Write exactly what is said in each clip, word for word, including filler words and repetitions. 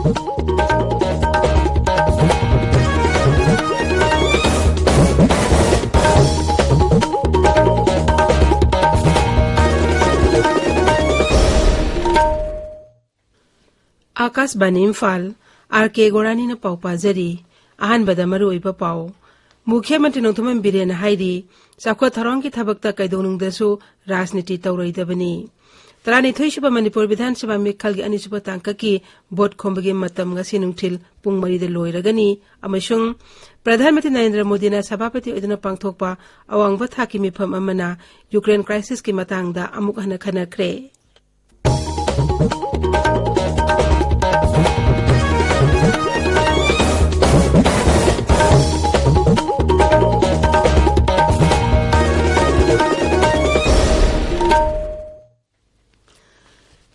ꯑꯥꯀꯥꯁꯕꯥꯅꯤ Imphal, R ꯀꯦ ꯒꯣꯔꯥꯅꯤꯅ ꯄꯥꯎ ꯄꯥꯖꯔꯤ꯫ ꯑꯍꯥꯟꯕꯗ ꯃꯔꯨꯑꯣꯏꯕ ꯄꯥꯎ꯫ ꯃꯨꯈ꯭ꯌ ꯃꯟꯇ꯭ꯔꯤ ꯅꯣꯡꯊꯣꯝꯕꯝ ꯕꯤꯔꯦꯟꯅ ꯍꯥꯏꯔꯤ, ꯆꯥꯎꯈꯠ ꯊꯧꯔꯥꯡꯒꯤ ꯊꯕꯛꯇ ꯀꯩꯗꯧꯅꯨꯡꯗꯁꯨ ꯔꯥꯖꯅꯤꯇꯤ ꯇꯧꯔꯣꯏꯗꯕꯅꯤ꯫ ꯇꯔꯥꯅꯤꯊꯣꯏꯁꯨꯕ ꯃꯅꯤꯄꯨꯔ ꯕꯤꯙꯥꯟ ꯁꯚꯥ ꯃꯤꯈꯜꯒꯤ ꯑꯅꯤꯁꯨꯕ ꯇꯥꯡꯀꯛꯀꯤ ꯚꯣꯠ ꯈꯣꯝꯕꯒꯤ ꯃꯇꯝ ꯉꯁꯤ ꯅꯨꯡꯊꯤꯜ ꯄꯨꯡ ꯃꯔꯤꯗ ꯂꯣꯏꯔꯒꯅꯤ ꯑꯃꯁꯨꯡ ꯄ꯭ꯔꯙꯥꯟ ꯃꯟꯇ꯭ꯔꯤ ꯅꯔꯦꯟꯗ꯭ꯔ ꯃꯣꯗꯤꯅ ꯁꯚꯥꯄꯇꯤ ꯑꯣꯏꯗꯨꯅ ꯄꯥꯡꯊꯣꯛꯄ ꯑꯋꯥꯡꯕ ꯊꯥꯛꯀꯤ ꯃꯤꯐꯝ ꯑꯃꯅ ꯌꯨꯀ꯭ꯔꯦꯟ ꯀ꯭ꯔꯥꯏꯁꯤꯁꯀꯤ ꯃꯇꯥꯡꯗ ꯑꯃꯨꯛ ꯍꯟꯅ ꯈꯟꯅꯈ꯭ꯔꯦ꯫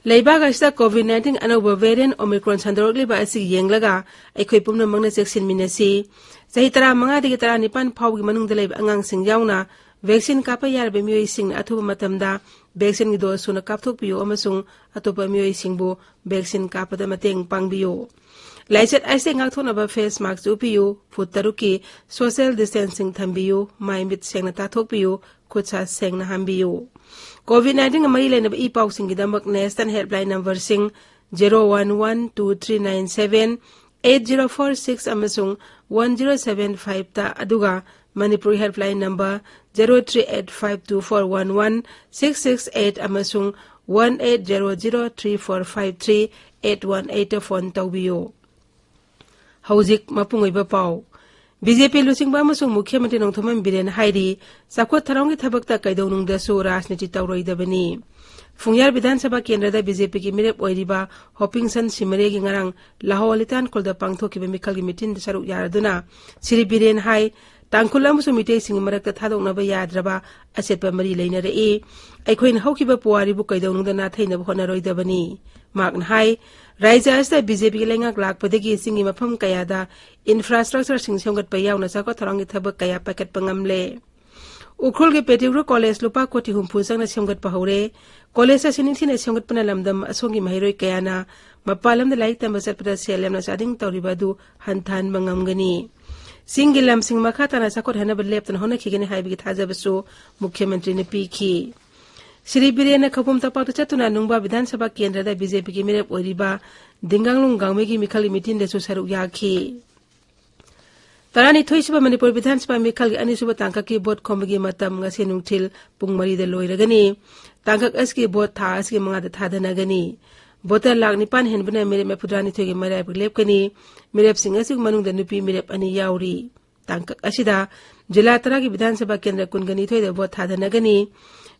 ꯂꯩꯕꯥꯛ ꯑꯁꯤꯗ ꯀꯣꯚꯤꯗ ꯅꯥꯏꯟꯇꯤꯟ ꯑꯅꯧꯕ ꯚꯦꯔꯤꯌꯦꯟ ꯑꯣꯃꯤꯀ꯭ꯔꯣꯟ ꯁꯟꯗꯣꯔꯛꯂꯤꯕ ꯑꯁꯤ ꯌꯦꯡꯂꯒ ꯑꯩꯈꯣꯏ ꯄꯨꯝꯅꯃꯛꯅ ꯆꯦꯛꯁꯤꯟꯃꯤꯟꯅꯁꯤ꯫ ꯆꯍꯤ ꯇꯔꯥꯃꯉꯥꯗꯒꯤ ꯇꯔꯥꯅꯤꯄꯥꯟ ꯐꯥꯎꯕꯒꯤ ꯃꯅꯨꯡꯗ ꯂꯩꯕ ꯑꯉꯥꯡꯁꯤꯡ ꯌꯥꯎꯅ ꯚꯦꯛꯁꯤꯟ ꯀꯥꯞꯄ ꯌꯥꯔꯕ ꯃꯤꯑꯣꯏꯁꯤꯡꯅ ꯑꯊꯨꯕ ꯃꯇꯝꯗ ꯚꯦꯛꯁꯤꯟꯒꯤ ꯗꯣꯁ ꯁꯨꯅ ꯀꯥꯞꯊꯣꯛꯄꯤꯌꯨ ꯑꯃꯁꯨꯡ ꯑꯇꯣꯞꯄ ꯃꯤꯑꯣꯏꯁꯤꯡꯕꯨ ꯚꯦꯛꯁꯤꯟ ꯀꯥꯞꯄꯗ ꯃꯇꯦꯡ ꯄꯥꯡꯕꯤꯌꯨ꯫ ꯂꯥꯏꯆꯠ ꯑꯁꯤꯗꯒꯤ ꯉꯥꯛꯊꯣꯛꯅꯕ ꯐꯦꯁ ꯃꯥꯁꯛ ꯎꯞꯄꯤꯌꯨ, ꯐꯨꯠ ꯇꯔꯨꯛꯀꯤ ꯁꯣꯁꯤꯌꯦꯜ ꯗꯤꯁꯇꯦꯟꯁꯤꯡ ꯊꯝꯕꯤꯌꯨ, ꯃꯥꯏ ꯃꯤꯠ ꯁꯦꯡꯅ ꯇꯥꯊꯣꯛꯄꯤꯌꯨ, ꯈꯨꯠ ꯁꯥ ꯁꯦꯡꯅ ꯍꯥꯝꯕꯤꯌꯨ꯫ ꯀꯣꯚꯤꯗ ꯅꯥꯏꯟꯇꯤꯟꯒ ꯃꯔꯤ ꯂꯩꯅꯕ ꯏ ꯄꯥꯎꯁꯤꯡꯒꯤꯗꯃꯛ ꯅꯦꯁꯅꯦꯜ ꯍꯦꯜꯞꯂꯥꯏꯟ ꯅꯝꯕꯔꯁꯤꯡ zero one one two three nine seven eight zero four six ꯑꯃꯁꯨꯡ ꯋꯥꯟ ꯖꯤꯔꯣ ꯁꯚꯦꯟ ꯐꯥꯏꯚꯇ, ꯑꯗꯨꯒ Manipuri helpline number zero three eight five two four one one six six eight ꯑꯃꯁꯨꯡ one eight zero zero three four five three eight one ꯑꯩꯠꯇ phone ꯇꯧꯕꯤꯌꯨ꯫ ꯍꯧꯖꯤꯛ ꯃꯄꯨꯡ ꯑꯣꯏꯕ ꯄꯥꯎ꯫ ꯕꯤ ꯖꯦ ꯄꯤ ꯂꯨꯆꯤꯡꯕ ꯑꯃꯁꯨꯡ ꯃꯨꯈ꯭ꯌ ꯃꯟꯇ꯭ꯔꯤ ꯅꯣꯡꯊꯣꯝꯕꯝ ꯕꯤꯔꯦꯟ ꯍꯥꯏꯔꯤ, ꯆꯥꯎꯈꯠ ꯊꯧꯔꯥꯡꯒꯤ ꯊꯕꯛꯇ ꯀꯩꯗꯧꯅꯨꯡꯗꯁꯨ ꯔꯥꯖꯅꯤꯇꯤ ꯇꯧꯔꯣꯏꯗꯕꯅꯤ꯫ ꯐꯨꯡꯌꯥꯔ ꯕꯤꯙꯥꯟ ꯁꯚꯥ ꯀꯦꯟꯗ꯭ꯔꯗ ꯕꯤ ꯖꯦ ꯄꯤꯒꯤ ꯃꯤꯔꯦꯞ ꯑꯣꯏꯔꯤꯕ ꯍꯣꯄꯤꯡꯁꯟ ꯁꯤꯃꯔꯦꯒꯤ ꯉꯔꯥꯡ ꯂꯥꯍꯣ ꯂꯤꯇꯥꯟ ꯈꯨꯜꯗ ꯄꯥꯡꯊꯣꯛꯈꯤꯕ ꯃꯤꯈꯜꯒꯤ ꯃꯤꯇꯤꯟꯗ ꯁꯔꯨꯛ ꯌꯥꯔꯗꯨꯅ ꯁ꯭ꯔꯤ ꯕꯤꯔꯦꯟ ꯍꯥꯏ, ꯇꯥꯡꯈꯨꯜ ꯑꯃꯁꯨꯡ ꯃꯤꯇꯩꯁꯤꯡꯒꯤ ꯃꯔꯛꯇ ꯊꯥꯗꯣꯛꯅꯕ ꯌꯥꯗ꯭ꯔꯕ ꯑꯆꯦꯠꯄ ꯃꯔꯤ ꯂꯩꯅꯔꯛꯏ꯫ ꯑꯩꯈꯣꯏꯅ ꯍꯧꯈꯤꯕ ꯄꯨꯋꯥꯔꯤꯕꯨ ꯀꯩꯗꯧꯅꯨꯡꯗ ꯅꯥꯊꯩꯅꯕ ꯍꯣꯠꯅꯔꯣꯏꯗꯕꯅꯤ꯫ ꯃꯍꯥꯛꯅ ꯍꯥꯏ, ꯔꯥꯖ꯭ꯌ ꯑꯁꯤꯗ ꯕꯤ ꯖꯦ ꯄꯤꯒꯤ ꯂꯩꯉꯥꯛ ꯂꯥꯛꯄꯗꯒꯤ ꯆꯤꯡꯒꯤ ꯃꯐꯝ ꯀꯌꯥꯗ ꯏꯟꯐ꯭ꯔꯥꯁ꯭ꯇ꯭ꯔꯛꯆꯔꯁꯤꯡ ꯁꯦꯝꯒꯠꯄ ꯌꯥꯎꯅ ꯆꯥꯎꯈꯠ ꯊꯧꯔꯥꯡꯒꯤ ꯊꯕꯛ ꯀꯌꯥ ꯄꯥꯏꯈꯠꯄ ꯉꯝꯂꯦ꯫ ꯎꯈ꯭ꯔꯨꯜꯒꯤ ꯄꯦꯗꯤꯒ꯭ꯔꯤ ꯀꯣꯂꯦꯖ ꯂꯨꯄꯥ ꯀꯣꯇꯤ ꯍꯨꯝꯐꯨ ꯆꯪꯅ ꯁꯦꯝꯒꯠꯄ ꯍꯧꯔꯦ꯫ ꯀꯣꯂꯦꯖ ꯑꯁꯤ ꯅꯤꯡꯊꯤꯅ ꯁꯦꯝꯒꯠꯄꯅ ꯂꯝꯗꯝ ꯑꯁꯣꯝꯒꯤ ꯃꯍꯩꯔꯣꯏ ꯀꯌꯥꯅ ꯃꯄꯥꯟ ꯂꯝꯗ ꯂꯥꯏꯔꯤꯛ ꯇꯝꯕ ꯆꯠꯄꯗ ꯁꯦꯜ ꯌꯥꯝꯅ ꯆꯥꯗꯤꯡ ꯇꯧꯔꯤꯕ ꯑꯗꯨ ꯍꯟꯊꯍꯟꯕ ꯉꯝꯒꯅꯤ꯫ ꯆꯤꯡꯒꯤ ꯂꯝꯁꯤꯡ ꯃꯈꯥ ꯇꯥꯅ ꯆꯥꯎꯈꯠꯍꯟꯅꯕ ꯂꯦꯞꯇꯅ ꯍꯣꯠꯅꯈꯤꯒꯅꯤ ꯍꯥꯏꯕꯒꯤ ꯊꯥꯖꯕꯁꯨ ꯃꯨꯈ꯭ꯌ ꯃꯟꯇ꯭ꯔꯤꯅ ꯄꯤꯈꯤ꯫ ꯁ꯭ꯔꯤ ꯕꯤꯔꯦꯟꯅ ꯈꯧꯄꯨꯝ ꯇꯝꯄꯥꯛꯇ ꯆꯠꯇꯨꯅ ꯅꯨꯡꯕꯥ ꯕꯤꯙꯥꯟ ꯁꯚꯥ ꯀꯦꯟꯗ꯭ꯔꯗ ꯕꯤ ꯖꯦ ꯄꯤꯒꯤ ꯃꯤꯔꯦꯞ ꯑꯣꯏꯔꯤꯕ ꯗꯤꯡꯒꯥꯡꯂꯨꯡ ꯒꯥꯡꯃꯩꯒꯤ ꯃꯤꯈꯜꯒꯤ ꯃꯤꯇꯤꯟꯗꯁꯨ ꯁꯔꯨꯛ ꯌꯥꯈꯤ꯫ ꯇꯔꯥꯅꯤꯊꯣꯏ ꯁꯨꯕ ꯃꯅꯤꯄꯨꯔ ꯕꯤꯙꯥꯟ ꯁꯚꯥ ꯃꯤꯈꯜꯒꯤ ꯑꯅꯤꯁꯨꯕ ꯇꯥꯡꯀꯛꯀꯤ ꯚꯣꯠ ꯈꯣꯝꯕꯒꯤ ꯃꯇꯝ ꯉꯁꯤ ꯅꯨꯡꯊꯤꯜ ꯄꯨꯡ ꯃꯔꯤꯗ ꯂꯣꯏꯔꯒꯅꯤ꯫ ꯇꯥꯡꯀꯛ ꯑꯁꯤꯒꯤ ꯚꯣꯠ ꯊꯥ ꯑꯁꯤꯒꯤ ꯃꯉꯥꯗ ꯊꯥꯗꯅꯒꯅꯤ꯫ ꯚꯣꯇꯔ ꯂꯥꯈ ꯅꯤꯄꯥꯟ ꯍꯦꯟꯕꯅ ꯃꯤꯔꯦꯞ ꯃꯔꯤꯐꯨꯇꯔꯥꯅꯤꯊꯣꯏꯒꯤ ꯃꯔꯥꯏꯕꯛ ꯂꯦꯞꯀꯅꯤ꯫ ꯃꯤꯔꯦꯞꯁꯤꯡ ꯑꯁꯤꯒꯤ ꯃꯅꯨꯡꯗ ꯅꯨꯄꯤ ꯃꯤꯔꯦꯞ ꯑꯅꯤ ꯌꯥꯎꯔꯤ꯫ ꯇꯥꯡꯀꯛ ꯑꯁꯤꯗ ꯖꯤꯂꯥ ꯇꯔꯥꯒꯤ ꯕꯤꯙꯥꯟ ꯁꯚꯥ ꯀꯦꯟꯗ꯭ꯔ ꯀꯨꯟꯒ ꯅꯤꯊꯣꯏꯗ ꯚꯣꯠ ꯊꯥꯗꯅꯒꯅꯤ꯫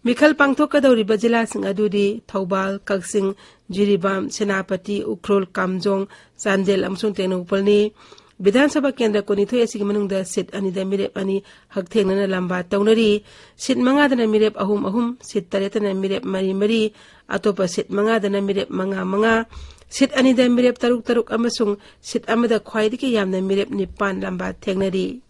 ꯃꯤꯈꯜ ꯄꯥꯡꯊꯣꯛꯀꯗꯧꯔꯤꯕ ꯖꯤꯂꯥꯁꯤꯡ ꯑꯗꯨꯗꯤ ꯊꯧꯕꯥꯜ, ꯀꯛꯆꯤꯡ, ꯖꯤꯔꯤꯕꯥꯝ, ꯁꯦꯅꯥꯄꯇꯤ, ꯎꯈ꯭ꯔꯨꯜ, ꯀꯥꯝꯖꯣꯡ, ꯆꯥꯟꯗꯦꯜ ꯑꯃꯁꯨꯡ ꯇꯦꯡꯅꯧꯄꯜꯅꯤ꯫ ꯕꯤꯙꯥꯟ ꯁꯚꯥ ꯀꯦꯟꯗ꯭ꯔ ꯀꯨꯟꯅꯤꯊꯣꯏ ꯑꯁꯤꯒꯤ ꯃꯅꯨꯡꯗ ꯁꯤꯠ ꯑꯅꯤꯗ ꯃꯤꯔꯦꯞ ꯑꯅꯤ ꯍꯛꯊꯦꯡꯅꯅ ꯂꯝꯕꯥ ꯇꯧꯅꯔꯤ꯫ ꯁꯤꯠ ꯃꯉꯥꯗꯅ ꯃꯤꯔꯦꯞ ꯑꯍꯨꯝ ꯑꯍꯨꯝ, ꯁꯤꯠ ꯇꯔꯦꯠꯇꯅ ꯃꯤꯔꯦꯞ ꯃꯔꯤ ꯃꯔꯤ, ꯑꯇꯣꯞꯄ ꯁꯤꯠ ꯃꯉꯥꯗꯅ ꯃꯤꯔꯦꯞ ꯃꯉꯥ ꯃꯉꯥ, ꯁꯤꯠ ꯑꯅꯤꯗ ꯃꯤꯔꯦꯞ ꯇꯔꯨꯛ ꯇꯔꯨꯛ ꯑꯃꯁꯨꯡ ꯁꯤꯠ ꯑꯃꯗ ꯈ꯭ꯋꯥꯏꯗꯒꯤ ꯌꯥꯝꯅ ꯃꯤꯔꯦꯞ ꯅꯤꯄꯥꯟ ꯂꯝꯕꯥ ꯊꯦꯡꯅꯔꯤ꯫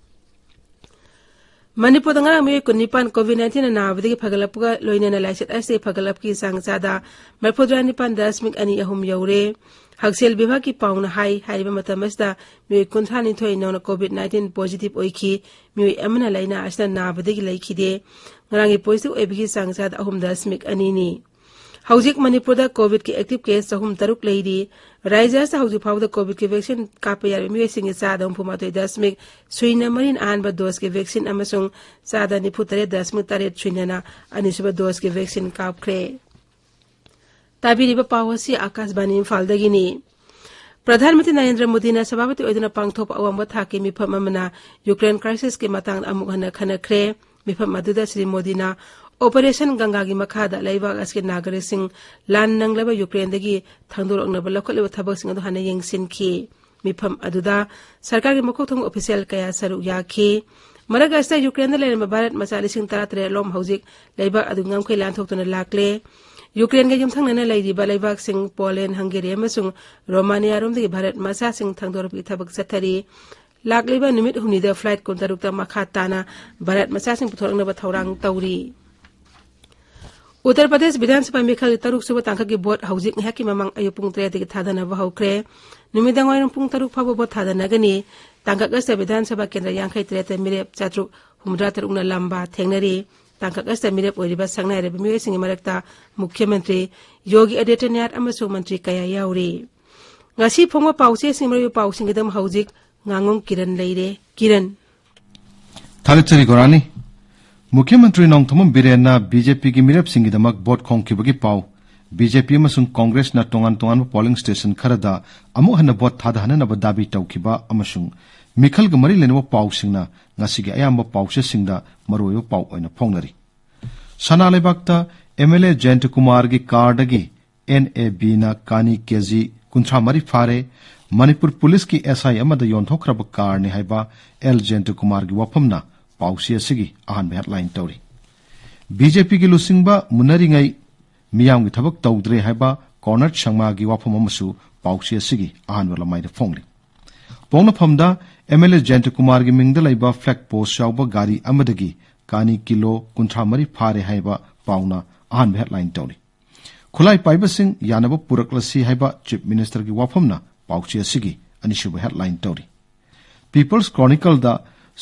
ꯃꯅꯤꯄꯨꯔꯗ ꯉꯔꯥꯡ ꯃꯤꯑꯣꯏ ꯀꯨꯟꯅꯤꯄꯥꯟ COVID nineteen ꯅꯥꯕꯗꯒꯤ ꯐꯒꯠꯂꯛꯄꯒ ꯂꯣꯏꯅꯅ ꯂꯥꯏꯆꯠ ꯑꯁꯤꯗꯒꯤ ꯐꯒꯠꯂꯛꯄꯒꯤ ꯆꯥꯡ ꯆꯥꯗ ꯃꯔꯤꯐꯨꯇꯔꯥ ꯅꯤꯄꯥꯟ ꯗꯁꯃꯤꯛ ꯑꯅꯤ ꯑꯍꯨꯝ ꯌꯧꯔꯦ꯫ ꯍꯛꯁꯦꯜ ꯕꯤꯚꯥꯒꯀꯤ ꯄꯥꯎꯅ ꯍꯥꯏ, ꯍꯥꯏꯔꯤꯕ ꯃꯇꯝ ꯑꯁꯤꯗ ꯃꯤꯑꯣꯏ ꯀꯨꯟꯊ꯭ꯔꯥ ꯅꯤꯊꯣꯏ ꯅꯧꯅ COVID nineteen positive ꯑꯣꯏꯈꯤ꯫ ꯃꯤꯑꯣꯏ ꯑꯃꯅ ꯂꯥꯏꯅꯥ ꯑꯁꯤꯅ ꯅꯥꯕꯗꯒꯤ ꯂꯩꯈꯤꯗꯦ꯫ ꯉꯔꯥꯡꯒꯤ positive ꯑꯣꯏꯕꯒꯤ ꯆꯥꯡ ꯆꯥꯗ ꯑꯍꯨꯝ ꯗꯁꯃꯤꯛ ꯑꯅꯤꯅꯤ꯫ ꯍꯧꯖꯤꯛ ꯃꯅꯤꯄꯨꯔꯗ COVIDꯀꯤ active case ꯆꯍꯨꯝ ꯇꯔꯨꯛ ꯂꯩꯔꯤ꯫ ꯔꯥꯖ꯭ꯌ ꯑꯁꯤꯗ ꯍꯧꯖꯤꯛ ꯐꯥꯎꯕꯗ COVIDꯀꯤ vaccine ꯀꯥꯞꯄ ꯌꯥꯔꯕ ꯃꯤꯑꯣꯏꯁꯤꯡꯒꯤ ꯆꯥꯗ ꯍꯨꯝꯐꯨ ꯃꯥꯊꯣꯏ ꯗꯁꯃꯤꯛ ꯁꯨꯏꯅ ꯃꯔꯤꯅ ꯑꯍꯥꯟꯕ doseꯀꯤ vaccine ꯑꯃꯁꯨꯡ ꯆꯥꯗ ꯅꯤꯐꯨ ꯇꯔꯦꯠ ꯗꯁꯃꯤꯛ ꯇꯔꯦꯠ ꯁꯨꯏꯅꯅ ꯑꯅꯤꯁꯨꯕ doseꯀꯤ vaccine ꯀꯥꯞꯈ꯭ꯔꯦ꯫ ꯇꯥꯕꯤꯔꯤꯕ ꯄꯥꯎ ꯑꯁꯤ ꯑꯥꯀꯥꯁꯕꯥꯅꯤ ꯏꯝꯐꯥꯜꯗꯒꯤꯅꯤ꯫ ꯄ꯭ꯔꯙꯥꯟ ꯃꯟꯇ꯭ꯔꯤ ꯅꯔꯦꯟꯗ꯭ꯔ ꯃꯣꯗꯤꯅ ꯁꯚꯥꯄꯇꯤ ꯑꯣꯏꯗꯨꯅ ꯄꯥꯡꯊꯣꯛꯄ ꯑꯋꯥꯡꯕ ꯊꯥꯛꯀꯤ ꯃꯤꯐꯝ ꯑꯃꯅ ꯌꯨꯀ꯭ꯔꯦꯟ crisisꯀꯤ ꯃꯇꯥꯡꯗ ꯑꯃꯨꯛ ꯍꯟꯅ ꯈꯟꯅꯈ꯭ꯔꯦ꯫ ꯃꯤꯐꯝ ꯑꯗꯨꯗ ꯁ꯭ꯔꯤ ꯃꯣꯗꯤꯅ Operation Gangagi ꯃꯈꯥꯗ ꯂꯩꯕꯥꯛ ꯑꯁꯤꯒꯤ ꯅꯥꯒꯔꯤꯛꯁꯤꯡ ꯂꯥꯟ ꯅꯪꯂꯕ ꯌꯨꯀ꯭ꯔꯦꯟꯗꯒꯤ ꯊꯥꯡꯗꯣꯔꯛꯅꯕ ꯂꯧꯈꯠꯂꯤꯕ ꯊꯕꯛꯁꯤꯡ ꯑꯗꯨ ꯍꯥꯟꯅ ꯌꯦꯡꯁꯤꯟꯈꯤ꯫ ꯃꯤꯐꯝ ꯑꯗꯨꯗ ꯁꯔꯀꯥꯔꯒꯤ ꯃꯀꯣꯛ ꯊꯣꯡꯕ official ꯀꯌꯥ ꯁꯔꯨꯛ ꯌꯥꯈꯤ꯫ ꯃꯔꯛ ꯑꯁꯤꯗ ꯌꯨꯀ꯭ꯔꯦꯟꯗ ꯂꯩꯔꯝꯕ ꯚꯥꯔꯠ ꯃꯆꯥ ꯂꯤꯁꯤꯡ ꯇꯔꯥꯇꯔꯦꯠ ꯂꯣꯝ ꯍꯧꯖꯤꯛ ꯂꯩꯕꯥꯛ ꯑꯗꯨ ꯉꯝꯈꯩ ꯂꯥꯟꯊꯣꯛꯇꯨꯅ ꯂꯥꯛꯂꯦ꯫ ꯌꯨꯀ꯭ꯔꯦꯟꯒ ꯌꯨꯝꯊꯪꯅꯅ ꯂꯩꯔꯤꯕ ꯂꯩꯕꯥꯛꯁꯤꯡ ꯄꯣꯂꯦꯟ, ꯍꯪꯒꯦꯔꯤ ꯑꯃꯁꯨꯡ ꯔꯣꯃꯥꯅꯤꯌꯥꯔꯣꯝꯗꯒꯤ ꯚꯥꯔꯠ ꯃꯆꯥꯁꯤꯡ ꯊꯥꯡꯗꯣꯔꯛꯄꯒꯤ ꯊꯕꯛ ꯆꯠꯊꯔꯤ꯫ ꯂꯥꯛꯂꯤꯕ ꯅꯨꯃꯤꯠ ꯍꯨꯝꯅꯤꯗ flight ꯀꯨꯟꯇꯔꯨꯛꯇ ꯃꯈꯥ ꯇꯥꯅ ꯚꯥꯔꯠ ꯃꯆꯥꯁꯤꯡ ꯄꯨꯊꯣꯔꯛꯅꯕ ꯊꯧꯔꯥꯡ ꯇꯧꯔꯤ꯫ ꯎꯠꯇꯔ ꯄ꯭ꯔꯗꯦꯁ ꯕꯤꯙꯥꯟ ꯁꯚꯥ ꯃꯤꯈꯜꯒꯤ ꯇꯔꯨꯛ ꯁꯨꯕ ꯇꯥꯡꯀꯛꯀꯤ ꯚꯣꯠ ꯍꯧꯖꯤꯛ ꯉꯥꯏꯍꯥꯛꯀꯤ ꯃꯃꯥꯡ ꯑꯌꯨꯛ ꯄꯨꯡ ꯇꯔꯦꯠꯇꯒꯤ ꯊꯥꯗꯅꯕ ꯍꯧꯈ꯭ꯔꯦ꯫ ꯅꯨꯃꯤꯗꯥꯡ ꯋꯥꯏꯔꯝ ꯄꯨꯡ ꯇꯔꯨꯛ ꯐꯥꯎꯕ ꯚꯣꯠ ꯊꯥꯗꯅꯒꯅꯤ꯫ ꯇꯥꯡꯀꯛ ꯑꯁꯤꯗ ꯕꯤꯙꯥꯟ ꯁꯚꯥ ꯀꯦꯟꯗ꯭ꯔ ꯌꯥꯡꯈꯩ ꯇꯔꯦꯠꯇ ꯃꯤꯔꯦꯞ ꯆꯥꯇ꯭ꯔꯨꯛ ꯍꯨꯝꯐꯨꯇꯔꯥ ꯇꯔꯨꯛꯅ ꯂꯝꯕꯥ ꯊꯦꯡꯅꯔꯤ꯫ ꯇꯥꯡꯀꯛ ꯑꯁꯤꯗ ꯃꯤꯔꯦꯞ ꯑꯣꯏꯔꯤꯕ ꯁꯛꯅꯥꯏꯔꯕ ꯃꯤꯑꯣꯏꯁꯤꯡꯒꯤ ꯃꯔꯛꯇ ꯃꯨꯈ꯭ꯌ ꯃꯟꯇ꯭ꯔꯤ ꯌꯣꯒꯤ ꯑꯥꯗꯤꯇ꯭ꯌꯅꯥꯊ ꯑꯃꯁꯨꯡ ꯃꯟꯇ꯭ꯔꯤ ꯀꯌꯥ ꯌꯥꯎꯔꯤ꯫ ꯉꯁꯤ ꯐꯣꯡꯕ ꯄꯥꯎꯆꯦꯁꯤꯡ ꯃꯔꯨꯑꯣꯏꯕ ꯄꯥꯎꯁꯤꯡꯒꯤꯗꯃꯛ ꯍꯧꯖꯤꯛ ꯉꯥꯉꯣꯝ ꯀꯤꯔꯟ ꯂꯩꯔꯦ꯫ ꯀꯤꯔꯟ꯫ ꯊꯥꯒꯠꯆꯔꯤ ꯒꯣꯔꯥꯅꯤ꯫ ꯃꯨꯈ꯭ꯌ ꯃꯟꯇ꯭ꯔꯤ ꯅꯣꯡꯊꯣꯝꯕꯝ ꯕꯤꯔꯦꯟꯅ ꯕꯤ ꯖꯦ ꯄꯤꯒꯤ ꯃꯤꯔꯦꯞꯁꯤꯡꯒꯤꯗꯃꯛ ꯚꯣꯠ ꯈꯣꯝꯈꯤꯕꯒꯤ ꯄꯥꯎ, ꯕꯤ ꯖꯦ ꯄꯤ ꯑꯃꯁꯨꯡ ꯀꯣꯡꯒ꯭ꯔꯦꯁꯅ ꯇꯣꯉꯥꯟ ꯇꯣꯉꯥꯟꯕ ꯄꯣꯂꯤꯡ ꯁ꯭ꯇꯦꯁꯟ ꯈꯔꯗ ꯑꯃꯨꯛ ꯍꯟꯅ ꯚꯣꯠ ꯊꯥꯗꯍꯟꯅꯅꯕ ꯗꯥꯕꯤ ꯇꯧꯈꯤꯕ ꯑꯃꯁꯨꯡ ꯃꯤꯈꯜꯒ ꯃꯔꯤ ꯂꯩꯅꯕ ꯄꯥꯎꯁꯤꯡꯅ ꯉꯁꯤꯒꯤ ꯑꯌꯥꯝꯕ ꯄꯥꯎꯆꯦꯁꯤꯡꯗ ꯃꯔꯨꯑꯣꯏꯕ ꯄꯥꯎ ꯑꯣꯏꯅ ꯐꯣꯡꯅꯔꯤ꯫ ꯁꯅꯥ ꯂꯩꯕꯥꯛꯇ ꯑꯦꯝ ꯑꯦꯜ ꯑꯦ ꯖꯌꯟꯇ ꯀꯨꯃꯥꯔꯒꯤ ꯀꯥꯔꯗꯒꯤ ꯑꯦꯟ ꯑꯦ ꯕꯤꯅ ꯀꯥꯅꯤ ꯀꯦ ꯖꯤ ꯀꯨꯟꯊ꯭ꯔꯥ ꯃꯔꯤ ꯐꯥꯔꯦ꯫ ꯃꯅꯤꯄꯨꯔ ꯄꯨꯂꯤꯁꯀꯤ ꯑꯦꯁ ꯑꯥꯏ ꯑꯃꯗ ꯌꯣꯟꯊꯣꯛꯈ꯭ꯔꯕ ꯀꯥꯔꯅꯤ ꯍꯥꯏꯕ ꯑꯦꯜ ꯖꯌꯟꯇ ꯀꯨꯃꯥꯔꯒꯤ ꯋꯥꯐꯝꯅ ꯄꯥꯎꯆꯦ ꯑꯁꯤꯒꯤ ꯑꯍꯥꯟꯕ ꯍꯦꯗꯂꯥꯏꯟ ꯇꯧꯔꯤ꯫ ꯕꯤ ꯖꯦ ꯄꯤꯒꯤ ꯂꯨꯆꯤꯡꯕ ꯃꯨꯟꯅꯔꯤꯉꯩ ꯃꯤꯌꯥꯝꯒꯤ ꯊꯕꯛ ꯇꯧꯗ꯭ꯔꯦ ꯍꯥꯏꯕ ꯀꯣꯔꯅꯔ ꯁꯪꯃꯥꯒꯤ ꯋꯥꯐꯝ ꯑꯃꯁꯨ ꯄꯥꯎꯆꯦ ꯑꯁꯤꯒꯤ ꯑꯍꯥꯟꯕ ꯂꯃꯥꯏꯗ ꯐꯣꯡꯂꯤ꯫ ꯄꯣꯛꯅꯐꯝꯗ ꯑꯦꯝ ꯑꯦꯜ ꯑꯦ ꯖꯌꯟꯇ ꯀꯨꯃꯥꯔꯒꯤ ꯃꯤꯡꯗ ꯂꯩꯕ ꯐ꯭ꯂꯦꯒ ꯄꯣꯁ ꯌꯥꯎꯕ ꯒꯥꯔꯤ ꯑꯃꯗꯒꯤ ꯀꯥꯅꯤ ꯀꯤꯂꯣ ꯀꯨꯟꯊ꯭ꯔꯥ ꯃꯔꯤ ꯐꯥꯔꯦ ꯍꯥꯏꯕ ꯄꯥꯎꯅ ꯑꯍꯥꯟꯕ ꯍꯦꯗꯂꯥꯏꯟ ꯇꯧꯔꯤ꯫ ꯈꯨꯠꯂꯥꯏ ꯄꯥꯏꯕꯁꯤꯡ ꯌꯥꯅꯕ ꯄꯨꯔꯛꯂꯁꯤ ꯍꯥꯏꯕ ꯆꯤꯐ ꯃꯤꯅꯤꯁꯇꯔꯒꯤ ꯋꯥꯐꯝꯅ ꯄꯥꯎꯆꯦ ꯑꯁꯤꯒꯤ ꯑꯅꯤꯁꯨꯕ ꯍꯦꯗꯂꯥꯏꯟ ꯇꯧꯔꯤ꯫ ꯄꯤꯄꯜꯁ ꯀ꯭ꯔꯣꯅꯤꯀꯜꯗ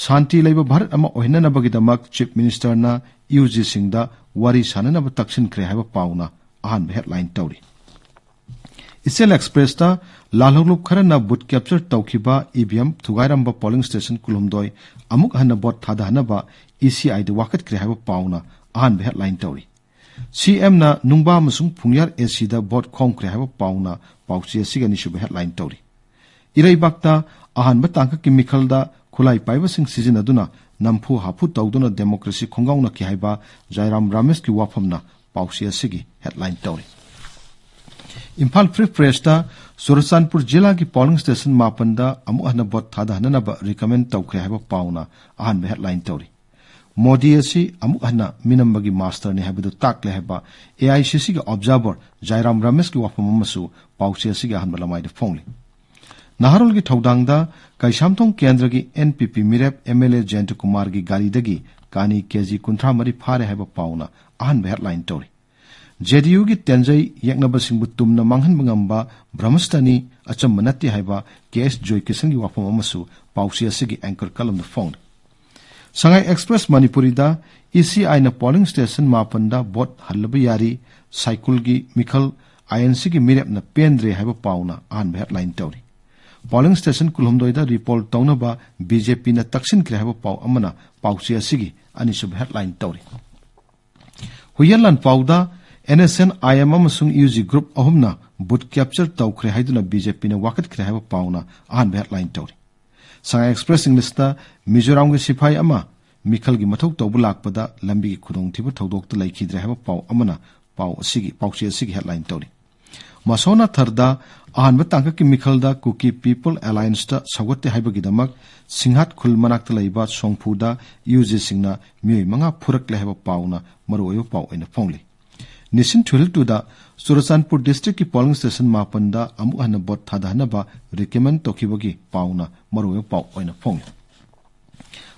ꯁꯥꯟꯇꯤ ꯂꯩꯕ ꯚꯥꯔꯠ ꯑꯃ ꯑꯣꯏꯍꯟꯅꯅꯕꯒꯤꯗꯃꯛ ꯆꯤꯐ ꯃꯤꯅꯤꯁꯇꯔꯅ ꯌꯨ ꯖꯤꯁꯤꯡꯗ ꯋꯥꯔꯤ ꯁꯥꯟꯅꯅꯕ ꯇꯛꯁꯤꯟꯈ꯭ꯔꯦ ꯍꯥꯏꯕ ꯄꯥꯎꯅ ꯑꯍꯥꯟꯕ ꯍꯦꯗꯂꯥꯏꯟ ꯇꯧꯔꯤ꯫ ꯏꯆꯦꯜ ꯑꯦꯛꯁꯄ꯭ꯔꯦꯁꯇ ꯂꯥꯜꯍꯧꯂꯨꯞ ꯈꯔꯅ ꯕꯨꯠ ꯀꯦꯞꯆꯔ ꯇꯧꯈꯤꯕ ꯏ ꯚꯤ ꯑꯦꯝ ꯊꯨꯒꯥꯏꯔꯝꯕ ꯄꯣꯂꯤꯡ ꯁ꯭ꯇꯦꯁꯟ ꯀꯨꯟꯍꯨꯝꯗꯣꯏ ꯑꯃꯨꯛ ꯍꯟꯅ ꯚꯣꯠ ꯊꯥꯗꯍꯟꯅꯕ ꯏ ꯁꯤ ꯑꯥꯏꯗ ꯋꯥꯀꯠꯈ꯭ꯔꯦ ꯍꯥꯏꯕ ꯄꯥꯎꯅ ꯑꯍꯥꯟꯕ ꯍꯦꯗꯂꯥꯏꯟ ꯇꯧꯔꯤ꯫ ꯁꯤ ꯑꯦꯝꯅ ꯅꯨꯡꯕꯥ ꯑꯃꯁꯨꯡ ꯐꯨꯡꯌꯥꯔ ꯑꯦ ꯁꯤꯗ ꯚꯣꯠ ꯈꯣꯝꯈ꯭ꯔꯦ ꯍꯥꯏꯕ ꯄꯥꯎꯅ ꯄꯥꯎꯆꯦ ꯑꯁꯤꯒꯤ ꯑꯅꯤꯁꯨꯕ ꯍꯦꯗꯂꯥꯏꯟ ꯇꯧꯔꯤ꯫ ꯏꯔꯩꯕꯥꯛꯇ ꯑꯍꯥꯟꯕ ꯇꯥꯡꯀꯛꯀꯤ ꯃꯤꯈꯜꯗ ꯈꯨꯠꯂꯥꯏ ꯄꯥꯏꯕꯁꯤꯡ ꯁꯤꯖꯤꯟꯅꯗꯨꯅ ꯅꯝꯐꯨ ꯍꯥꯐꯨ ꯇꯧꯗꯨꯅ ꯗꯦꯃꯣꯀ꯭ꯔꯦꯁꯤ ꯈꯣꯡꯒꯥꯎꯅꯈꯤ ꯍꯥꯏꯕ ꯖꯥꯏꯔꯥꯝ ꯔꯥꯃꯦꯁꯀꯤ ꯋꯥꯐꯝꯅ ꯄꯥꯎꯆꯦ ꯑꯁꯤꯒꯤ ꯍꯦꯗꯂꯥꯏꯟ ꯇꯧꯔꯤ꯫ ꯏꯝꯐꯥꯜ ꯐ꯭ꯔꯤ ꯄ꯭ꯔꯦꯁꯇ ꯆꯨꯔꯆꯥꯟꯄꯨꯔ ꯖꯤꯂꯥꯒꯤ ꯄꯣꯂꯤꯡ ꯁ꯭ꯇꯦꯁꯟ ꯃꯥꯄꯟꯗ ꯑꯃꯨꯛ ꯍꯟꯅ ꯚꯣꯠ ꯊꯥꯗꯍꯟꯅꯅꯕ ꯔꯤꯀꯃꯦꯟ ꯇꯧꯈ꯭ꯔꯦ ꯍꯥꯏꯕ ꯄꯥꯎꯅ ꯑꯍꯥꯟꯕ ꯍꯦꯗꯂꯥꯏꯟ ꯇꯧꯔꯤ꯫ ꯃꯣꯗꯤ ꯑꯁꯤ ꯑꯃꯨꯛ ꯍꯟꯅ ꯃꯤꯅꯝꯕꯒꯤ ꯃꯥꯁꯇꯔꯅꯤ ꯍꯥꯏꯕꯗꯨ ꯇꯥꯛꯂꯦ ꯍꯥꯏꯕ ꯑꯦ ꯑꯥꯏ ꯁꯤ ꯁꯤꯒꯤ ꯑꯣꯕꯖꯥꯔꯚꯔ ꯖꯥꯏꯔꯥꯝ ꯔꯥꯃꯦꯁꯀꯤ ꯋꯥꯐꯝ ꯑꯃꯁꯨ ꯄꯥꯎꯆꯦ ꯑꯁꯤꯒꯤ ꯑꯍꯥꯟꯕ ꯂꯃꯥꯏꯗ ꯐꯣꯡꯂꯤ꯫ ꯅꯍꯥꯔꯣꯜꯒꯤ ꯊꯧꯗꯥꯡꯗ ꯀꯩꯁꯥꯝꯊꯣꯡ ꯀꯦꯟꯗ꯭ꯔꯒꯤ ꯑꯦꯟ ꯄꯤ ꯄꯤ ꯃꯤꯔꯦꯞ ꯑꯦꯝ ꯑꯦꯜ ꯑꯦ ꯖꯌꯟꯇ ꯀꯨꯃꯥꯔꯒꯤ ꯒꯥꯔꯤꯗꯒꯤ ꯀꯥꯅꯤ ꯀꯦ ꯖꯤ ꯀꯨꯟꯊ꯭ꯔꯥ ꯃꯔꯤ ꯐꯥꯔꯦ ꯍꯥꯏꯕ ꯄꯥꯎꯅ ꯑꯍꯥꯟꯕ headline ꯇꯧꯔꯤ꯫ ꯖꯦꯗꯤꯌꯨꯒꯤ ꯇꯦꯟꯖꯩ ꯌꯦꯛꯅꯕꯁꯤꯡꯕꯨ ꯇꯨꯝꯅ ꯃꯥꯡꯍꯟꯕ ꯉꯝꯕ ꯕ꯭ꯔꯍꯃꯁꯇꯅꯤ ꯑꯆꯝꯕ ꯅꯠꯇꯦ ꯍꯥꯏꯕ ꯀꯦ ꯑꯦꯁ ꯖꯣꯏꯀꯤꯁꯟꯒꯤ ꯋꯥꯐꯝ ꯑꯃꯁꯨ ꯄꯥꯎꯆꯦ ꯑꯁꯤꯒꯤ anchor columnꯗ ꯐꯣꯡꯂꯤ꯫ ꯁꯉꯥꯏ ꯑꯦꯛꯁꯄ꯭ꯔꯦꯁ ꯃꯅꯤꯄꯨꯔꯤꯗ ꯏ ꯁꯤ ꯑꯥꯏꯅ polling station ꯃꯥꯄꯟꯗ vote ꯍꯜꯂꯕ ꯌꯥꯔꯤ, ꯁꯥꯏꯀꯨꯜꯒꯤ ꯃꯤꯈꯜ ꯑꯥꯏ ꯑꯦꯟ ꯁꯤꯒꯤ ꯃꯤꯔꯦꯞꯅ ꯄꯦꯟꯗ꯭ꯔꯦ ꯍꯥꯏꯕ ꯄꯥꯎꯅ ꯑꯍꯥꯟꯕ headline ꯇꯧꯔꯤ꯫ Polling station ꯀꯨꯟꯍꯨꯝꯗꯣꯏꯗ repoll ꯇꯧꯅꯕ ꯕꯤ ꯖꯦ ꯄꯤꯅ ꯇꯛꯁꯤꯟꯈ꯭ꯔꯦ ꯍꯥꯏꯕ ꯄꯥꯎ ꯑꯃꯅ ꯄꯥꯎꯆꯦ ꯑꯁꯤꯒꯤ ꯑꯅꯤꯁꯨꯕ headline ꯇꯧꯔꯤ꯫ ꯍꯨꯏꯌꯦꯟ ꯂꯥꯟꯄꯥꯎꯗ N S N, I M ꯑꯃꯁꯨꯡ ꯌꯨ ꯖꯤ group ꯑꯍꯨꯝꯅ booth capture ꯇꯧꯈ꯭ꯔꯦ ꯍꯥꯏꯗꯨꯅ ꯕꯤ ꯖꯦ ꯄꯤꯅ ꯋꯥꯀꯠꯈ꯭ꯔꯦ ꯍꯥꯏꯕ ꯄꯥꯎꯅ ꯑꯍꯥꯟꯕ headline ꯇꯧꯔꯤ꯫ ꯁꯉꯥꯏ ꯑꯦꯛꯁꯄ꯭ꯔꯦꯁ ꯏꯪꯂꯤꯁꯇ ꯃꯤꯖꯣꯔꯥꯝꯒꯤ ꯁꯤꯐꯥꯏ ꯑꯃ ꯃꯤꯈꯜꯒꯤ ꯃꯊꯧ ꯇꯧꯕ ꯂꯥꯛꯄꯗ ꯂꯝꯕꯤꯒꯤ ꯈꯨꯗꯣꯡꯊꯤꯕ ꯊꯧꯗꯣꯛꯇ ꯂꯩꯈꯤꯗ꯭ꯔꯦ ꯍꯥꯏꯕ ꯄꯥꯎ ꯑꯃꯅ ꯄꯥꯎ ꯑꯁꯤꯒꯤ, ꯄꯥꯎꯆꯦ ꯑꯁꯤꯒꯤ headline ꯇꯧꯔꯤ꯫ ꯃꯁꯣꯅꯥ ꯊꯔꯗ ꯑꯍꯥꯟꯕ ꯇꯥꯡꯀꯛꯀꯤ ꯃꯤꯈꯜꯗ ꯀꯨꯀꯤ ꯄꯤꯄꯜ ꯑꯦꯂꯥꯏꯟꯁꯇ ꯁꯧꯒꯠꯇꯦ ꯍꯥꯏꯕꯒꯤꯗꯃꯛ ꯁꯤꯡꯍꯥꯠ ꯈꯨꯜ ꯃꯅꯥꯛꯇ ꯂꯩꯕ ꯁꯣꯡꯐꯨꯗ ꯌꯨ ꯖꯤꯁꯤꯡꯅ ꯃꯤꯑꯣꯏ ꯃꯉꯥ ꯐꯨꯔꯛꯂꯦ ꯍꯥꯏꯕ ꯄꯥꯎꯅ ꯃꯔꯨꯑꯣꯏꯕ ꯄꯥꯎ ꯑꯣꯏꯅ ꯐꯣꯡꯂꯤ꯫ ꯅꯤꯁꯤꯟ ꯊ꯭ꯔꯤꯜ ꯇꯨꯗ ꯆꯨꯔꯆꯥꯟꯄꯨꯔ districtꯀꯤ polling station ꯃꯥꯄꯟꯗ ꯑꯃꯨꯛ ꯍꯟꯅ vote ꯊꯥꯗꯍꯟꯅꯕ recommend ꯇꯧꯈꯤꯕꯒꯤ ꯄꯥꯎꯅ ꯃꯔꯨꯑꯣꯏꯕ ꯄꯥꯎ ꯑꯣꯏꯅ ꯐꯣꯡꯂꯤ꯫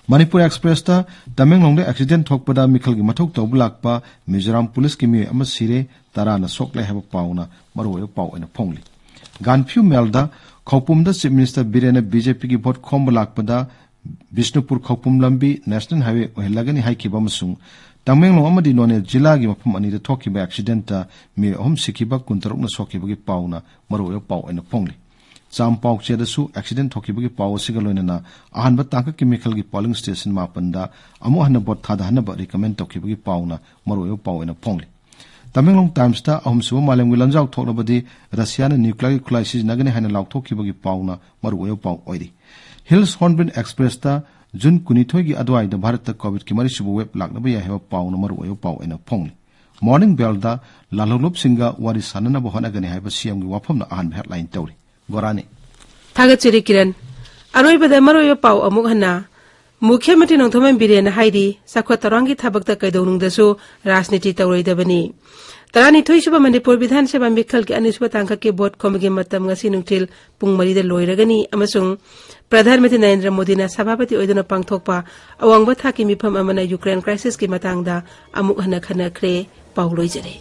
ꯃꯅꯤꯄꯨꯔ ꯑꯦꯛꯁꯄ꯭ꯔꯦꯁꯇ ꯇꯃꯦꯡꯂꯣꯡꯗ accident ꯊꯣꯛꯄꯗ ꯃꯤꯈꯜꯒꯤ ꯃꯊꯧ ꯇꯧꯕ ꯂꯥꯛꯄ ꯃꯤꯖꯣꯔꯥꯝ ꯄꯨꯂꯤꯁꯀꯤ ꯃꯤꯑꯣꯏ ꯑꯃ ꯁꯤꯔꯦ, ꯇꯔꯥꯅ ꯁꯣꯛꯂꯦ ꯍꯥꯏꯕ ꯄꯥꯎꯅ ꯃꯔꯨꯑꯣꯏꯕ ꯄꯥꯎ ꯑꯣꯏꯅ ꯐꯣꯡꯂꯤ꯫ ꯒꯥꯟꯐ꯭ꯌꯨ ꯃꯦꯜꯗ ꯈꯧꯄꯨꯝꯗ Chief Minister ꯕꯤꯔꯦꯟꯅ ꯕꯤ ꯖꯦ ꯄꯤꯒꯤ vote ꯈꯣꯝꯕ ꯂꯥꯛꯄꯗ ꯕꯤꯁꯅꯨꯄꯨꯔ ꯈꯧꯄꯨꯝ ꯂꯝꯕꯤ national highway ꯑꯣꯏꯍꯜꯂꯒꯅꯤ ꯍꯥꯏꯈꯤꯕ ꯑꯃꯁꯨꯡ ꯇꯃꯦꯡꯂꯣꯡ ꯑꯃꯗꯤ ꯅꯣꯅꯦ ꯖꯤꯂꯥꯒꯤ ꯃꯐꯝ ꯑꯅꯤꯗ ꯊꯣꯛꯈꯤꯕ accidentꯇ ꯃꯤꯑꯣꯏ ꯑꯍꯨꯝ ꯁꯤꯈꯤꯕ ꯀꯨꯟꯇꯔꯨꯛꯅ ꯁꯣꯛꯈꯤꯕꯒꯤ ꯄꯥꯎꯅ ꯃꯔꯨꯑꯣꯏꯕ ꯄꯥꯎ ꯑꯣꯏꯅ ꯐꯣꯡꯂꯤ꯫ ꯆꯥꯝ ꯄꯥꯎꯆꯦꯗꯁꯨ accident ꯊꯣꯛꯈꯤꯕꯒꯤ ꯄꯥꯎ ꯑꯁꯤꯒ ꯂꯣꯏꯅꯅ ꯑꯍꯥꯟꯕ ꯇꯥꯡꯀꯛꯀꯤ ꯃꯤꯈꯜꯒꯤ polling station ꯃꯥꯄꯟꯗ ꯑꯃꯨꯛ ꯍꯟꯅ vote ꯊꯥꯗꯍꯟꯅꯕ recommend ꯇꯧꯈꯤꯕꯒꯤ ꯄꯥꯎꯅ ꯃꯔꯨꯑꯣꯏꯕ ꯄꯥꯎ ꯑꯣꯏꯅ ꯐꯣꯡꯂꯤ꯫ ꯇꯃꯦꯡꯂꯣꯡ ꯇꯥꯏꯝꯁꯇ ꯑꯍꯨꯝꯁꯨꯕ ꯃꯥꯂꯦꯝꯒꯤ ꯂꯥꯟꯖꯥꯎ ꯊꯣꯛꯂꯕꯗꯤ ꯔꯁꯤꯌꯥꯅ nuclearꯒꯤ ꯈꯨꯠꯂꯥꯏ ꯁꯤꯖꯤꯟꯅꯒꯅꯤ ꯍꯥꯏꯅ ꯂꯥꯎꯊꯣꯛꯈꯤꯕꯒꯤ ꯄꯥꯎꯅ ꯃꯔꯨꯑꯣꯏꯕ ꯄꯥꯎ ꯑꯣꯏꯔꯤ꯫ ꯍꯤꯜꯁ ꯍꯣꯔꯟꯕꯤꯜ ꯑꯦꯛꯁꯄ꯭ꯔꯦꯁꯇ ꯖꯨꯟ ꯀꯨꯟꯅꯤꯊꯣꯏꯒꯤ ꯑꯗꯨꯋꯥꯏꯗ ꯚꯥꯔꯠꯇ ꯀꯣꯚꯤꯗꯀꯤ ꯃꯔꯤꯁꯨꯕ wave ꯂꯥꯛꯅꯕ ꯌꯥꯏ ꯍꯥꯏꯕ ꯄꯥꯎꯅ ꯃꯔꯨꯑꯣꯏꯕ ꯄꯥꯎ ꯑꯣꯏꯅ ꯐꯣꯡꯂꯤ꯫ ꯃꯣꯔꯅꯤꯡ ꯕꯦꯜꯗ ꯂꯥꯜꯍꯧꯂꯨꯞꯁꯤꯡꯒ ꯋꯥꯔꯤ ꯁꯥꯟꯅꯅꯕ ꯍꯣꯠꯅꯒꯅꯤ ꯍꯥꯏꯕ ꯁꯤ ꯑꯦꯝꯒꯤ ꯋꯥꯐꯝꯅ ꯑꯍꯥꯟꯕ headline ꯇꯧꯔꯤ꯫ ꯒꯣꯔꯥꯅꯤ꯫ ꯊꯥꯒꯠꯆꯔꯤ ꯀꯤꯔꯟ꯫ ꯑꯔꯣꯏꯕꯗ ꯃꯔꯨꯑꯣꯏꯕ ꯄꯥꯎ ꯑꯃꯨꯛ ꯍꯟꯅ꯫ ꯃꯨꯈ꯭ꯌ ꯃꯟꯇ꯭ꯔꯤ ꯅꯣꯡꯊꯣꯝꯕꯝ ꯕꯤꯔꯦꯟꯅ ꯍꯥꯏꯔꯤ, ꯆꯥꯎꯈꯠ ꯊꯧꯔꯥꯡꯒꯤ ꯊꯕꯛꯇ ꯀꯩꯗꯧꯅꯨꯡꯗꯁꯨ ꯔꯥꯖꯅꯤꯇꯤ ꯇꯧꯔꯣꯏꯗꯕꯅꯤ꯫ ꯇꯔꯥꯅꯤꯊꯣꯏ ꯁꯨꯕ ꯃꯅꯤꯄꯨꯔ ꯕꯤꯙꯥꯟ ꯁꯚꯥ ꯃꯤꯈꯜꯒꯤ ꯑꯅꯤꯁꯨꯕ ꯇꯥꯡꯀꯛꯀꯤ ꯚꯣꯠ ꯈꯣꯝꯕꯒꯤ ꯃꯇꯝ ꯉꯁꯤ ꯅꯨꯡꯊꯤꯜ ꯄꯨꯡ ꯃꯔꯤꯗ ꯂꯣꯏꯔꯒꯅꯤ ꯑꯃꯁꯨꯡ ꯄ꯭ꯔꯙꯥꯟ ꯃꯟꯇ꯭ꯔꯤ ꯅꯔꯦꯟꯗ꯭ꯔ ꯃꯣꯗꯤꯅ ꯁꯚꯥꯄꯇꯤ ꯑꯣꯏꯗꯨꯅ ꯄꯥꯡꯊꯣꯛꯄ ꯑꯋꯥꯡꯕ ꯊꯥꯛꯀꯤ ꯃꯤꯐꯝ ꯑꯃꯅ ꯌꯨꯀ꯭ꯔꯦꯟ ꯀ꯭ꯔꯥꯏꯁꯤꯁꯀꯤ ꯃꯇꯥꯡꯗ ꯑꯃꯨꯛ ꯍꯟꯅ ꯈꯟꯅꯈ꯭ꯔꯦ꯫ ꯄꯥꯎ ꯂꯣꯏꯖꯔꯦ꯫